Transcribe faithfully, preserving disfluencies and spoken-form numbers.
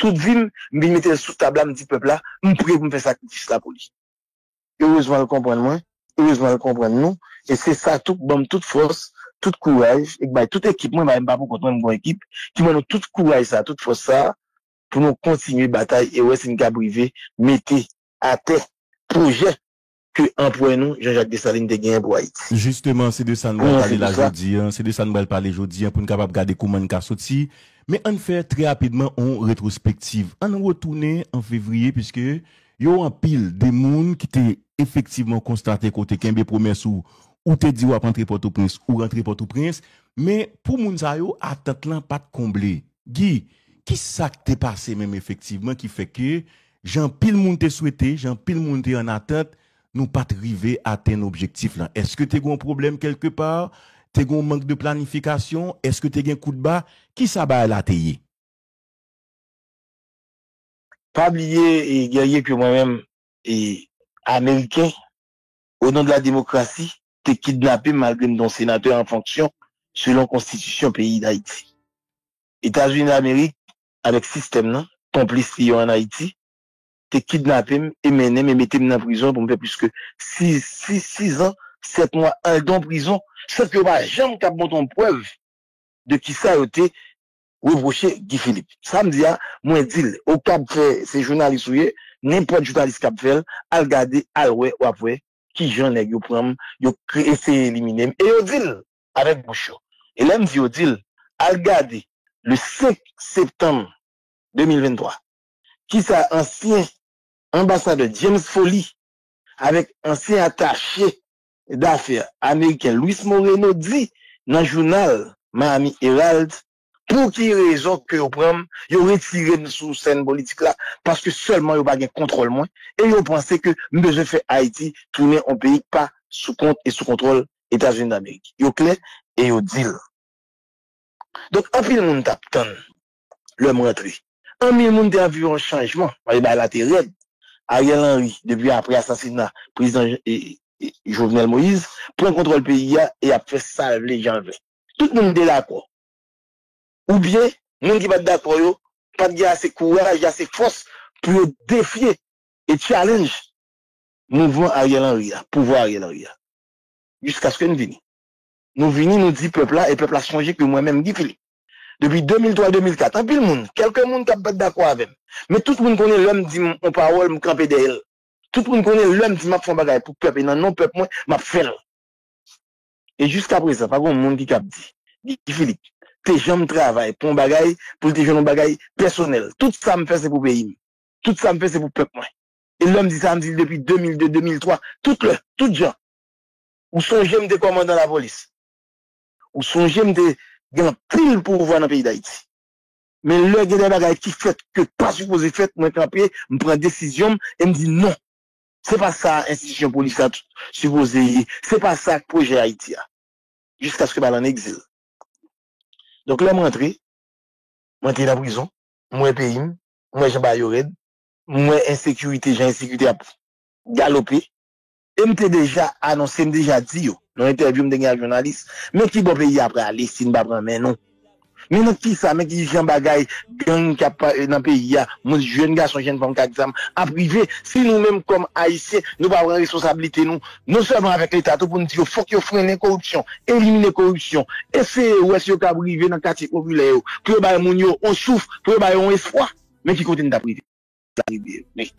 Tout vi m, m vin mete l sou tab la, m di pèp la, m prè pou m fè sakrifis la pou li. Erezman, l konprann mwen, erezman, l konprann nou, e se sa tou k ban m tout fòs, tout kouraj, e k bay tout ekip mwen, bay m pa poukont mwen, m gon ekip, ki ban nou tout kouraj sa, tout fòs sa, pou nou kontinye batay e wè si n kab rive mete atè pwojè ke anperè nou, Jean-Jacques Dessalines, te genyen pou Ayiti. Jisteman, se de sa n pral pale la jodi a, se de sa n pral pale jodi a, pou n kapab gade kouman n ka soti. Men ann fè trè rapidman yon retwospektiv. Ann retounen an fevriye, piske yo anpil de moun ki te efektivman konstate ke w te kenbe pwomès ou, ou te di w ap antre Pòtoprens, ou rantre Pòtoprens. Men pou moun sa yo, atant lan pa t konble. Guy, kisa k te pase menm efektivman ki fè ke, jan anpil moun te swete, jan anpil moun te an atant, nou pa t rive atenn objektif lan? Èske te gen yon pwoblèm kèlkepa? Te gen yon mank de planifikasyon? Èske te gen kout ba? Kisa bagay la te ye? Pa bliye, e, Guerrier, ke mwen menm, e, Ameriken, o non de la demokrasi, te kidnape m malgre m te yon senatè an fonksyon selon konstitisyon peyi Dayiti. Etazini Damerik, avèk sistèm nan, konplis li yo ann Ayiti, te kidnape m e mennen m e mete m nan prizon pou m fè plis ke sis, sis, sis an, sèt mwa anndan prizon, san ke yo pa janm kab montre yon prèv de kisa yo te repwoche Guy Philippe. Sa m di a, mwen di l, ou kab fè, se jounalis ou ye, nenpòt jounalis k ap fè l, al gade, al wè, w ap wè kijan nèg yo pran m, yo kre-, eseye elimine m. E yo di l avèk bouch yo. E lè m di yo di l, al gade le senk septanm de mil venntwa, kisa ansyen anbasadè James Foley avèk ansyen atache dafè ameriken Luis Moreno di nan jounal Miami Herald, pou ki rezon ke yo pran m, yo retire m sou sèn politik la, paske sèlman yo pa gen kontwòl mwen, e yo panse ke m bezwen fè Ayiti tounen yon peyi k pa sou kont e sou kontwòl Etazini Damerik. Yo klè e yo di l. Donk, anpil moun t ap tann lè m rantre. Anpil moun te anvi yon chanjman, paske bagay la te rèd. Ariel Henry, depi apre asasina prezidan, e, e, Jovenel Moïse, pran kontwòl peyi a e ap fè sa l vle, jan l vle. Tout moun te dakò. Oubyen, moun ki pa t dakò yo, pa t gen ase kouraj, ase fòs pou yo defye e challenge mouvman Ariel Henry a, pouvwa Ariel Henry a. Jiskaske n vini. Nou vini, nou di pèp la, e pèp la sonje ke mwen menm, Guy Philippe, depi de mil twa, de mil kat, anpil moun, kèlke moun k ap pa t dakò avè m, men tout moun konnen lè m di m yon pawòl, m kanpe dèyè l. Tout moun konnen lè m di m ap fè yon bagay pou pèp e nan non pèp mwen, m ap fè l. E jiska prezan, pa gen yon moun ki kab di Guy Philippe te janm travay pou yon bagay, pou l te jwenn yon bagay pèsonèl. Tout sa m fè, se pou peyi m. Tout sa m fè, se pou pèp mwen. E lè m di sa, m di l depi de mil de, de mil twa, tout lè, tout jan. Ou sonje m te kòmandan lapolis. Ou sonje m te gen anpil pouvwa nan peyi Dayiti. Men lè gen de bagay ki fèt ke pa sipoze fèt, mwen kanpe, m pran desizyon m e m di non. Se pa sa enstitisyon polis la t-, sipoze ye. Se pa sa pwojè Ayiti a. Jiskaske m al an egzil. Donk, lè m rantre, mwen te nan prizon, m wè peyi m, m wè jan bagay yo rèd, m wè ensekirite, jan ensekirite ap galope. E m te deja anonse, m deja di yo, nan entèvyou m te gen ak jounalis, men ki bò peyi a prale si n pa pran men nou. Men nan kisa, men ki jan bagay gang k ap pa-, nan peyi a, moun, jèn gason, jèn fanm k ak zam ap rive, si nou menm kòm Ayisyen, nou pa pran responsabilite nou, non sèlman avèk Leta tou, pou n di yo fòk yo frennen koripsyon, elimine koripsyon, eseye wè si yo kab rive nan katye popilè yo, pou yo bay moun yo yon souf, pou yo bay yo yon espwa, men ki kote n t ap rive. N ap rive. Men,